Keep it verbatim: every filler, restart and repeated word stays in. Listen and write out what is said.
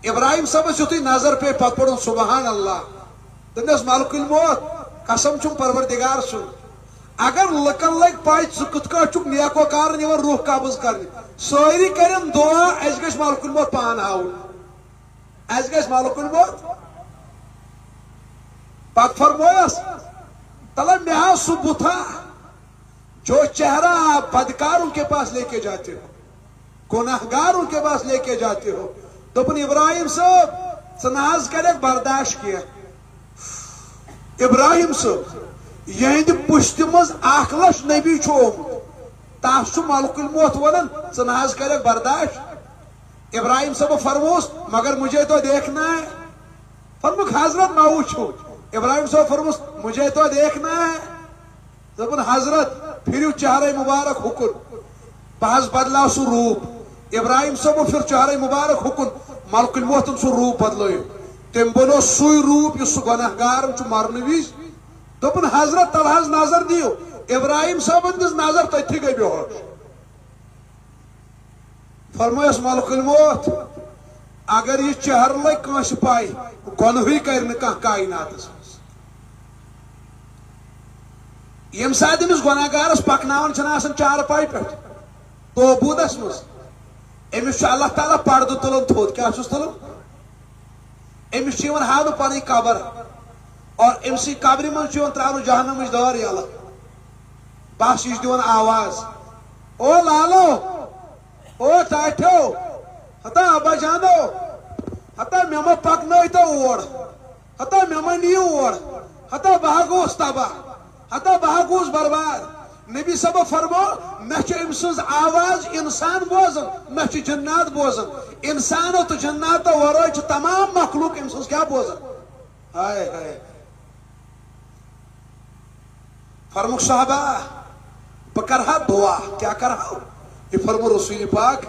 ابراہیم صٲبس یُتھُے نظر پیٚیہِ، پتہٕ پوٚرُن سبحان اللہ۔ دوٚپنس، ملک الموت، قسم چھُم پروردگار سُنٛد، اگر لُکن لگہِ پاے ژٕ کِتھ کٲٹھۍ چھُکھ نیکوکارن یِوان روح قبض کرنہِ، سٲری کرن دعا، اسہِ گژھِ ملک الموت پان ہاوُن، اسہِ گژھِ ملک الموت۔ پتہٕ فرمویس، تلہ مےٚ ہا سُہ بُتھا، جو چہرہ آپ بدکاروں کے پاس لے کے جاتے ہو، گناہگاروں کے پاس لے کے جاتے ہو۔ دوٚپُن، ابراہیم صٲب، ژٕ نہ حظ کَرٮ۪کھ برداشت کینٛہہ۔ ابراہیم صٲب، یِہنٛدِ پُشتِ منٛز اکھ لچھ نبی چھُ آمُت، تس چھُ ملک الموت ونان، ژٕ نہ حظ کَرٮ۪کھ برداشت۔ ابراہیم صٲب فرموس، مگر مجھے تو دیکھنا ہے۔ فرمُکھ، حضرت، مہ وٕچھِو۔ ابراہیم صٲب فرموس، مجھے تو دیکھنا ہے۔ دوٚپُن، حضرت، پھِرِو چہرے مبارک ہُکُن، بہٕ حظ بدلاو سُہ روٗپ۔ ابراہیم صٲبو پھِر چہرے مبارک ہُکُن، ملک الموتن سُہ روٗپ بدلٲیِتھ۔ تٔمۍ بنوو سُے روٗپ یُس سُہ گۄناہ گار چھُ مرنہٕ وِزِ۔ دوٚپُن، حضرت، تَلہٕ حظ نظر دِیِو۔ ابراہیم صٲبن دِژ نظر، تٔتھی گٔے بے ہوش۔ فرمٲیس، ملک الموت، اگر یہِ چہرٕ لگہِ کٲنٛسہِ پاے، گۄنہٕے کرِ نہٕ کانٛہہ کائناتس منٛز۔ ییٚمہِ ساتہٕ أمِس گۄناہ گارس پکناوان چھِنہٕ آسان چارپایہِ پٮ۪ٹھ، توبوٗدس منٛز، أمِس چھُ اللہ تعالیٰ پردٕ تُلان تھوٚد۔ کیٛاہ چھُس تُلان؟ أمِس چھُ یِوان ہاونہٕ پنٕنۍ قبر، اور أمۍ سٕنٛدِ قبرِ منٛز چھُ یِوان ترٛاونہٕ جہنمٕچ دٲر یَلہٕ۔ بس یہِ چھُ دِوان آواز، او لالو، او ٹاٹھیو، ہتا ابا جانو، ہتا مےٚ ما پکنٲیتو اور، ہتا مےٚ ما نِیِو اور، ہتا بہٕ ہا گوس تباہ، ہتا بہٕ ہا گوس برباد۔ نبی صٲب فرمو، نہ چھُ أمۍ سٕنٛز آواز انسان بوزان، نہ چھُ جنات بوزان۔ انسانو تہٕ جناتو ورٲے چھُ تمام مخلوق أمۍ سٕنٛز کیٛاہ بوزان؟ ہاے ہاے۔ فرمُک، صحابہ، بہٕ کرٕ ہا دعا۔ کیٛاہ کرٕ ہا؟ یہِ فرمو رسول پاک،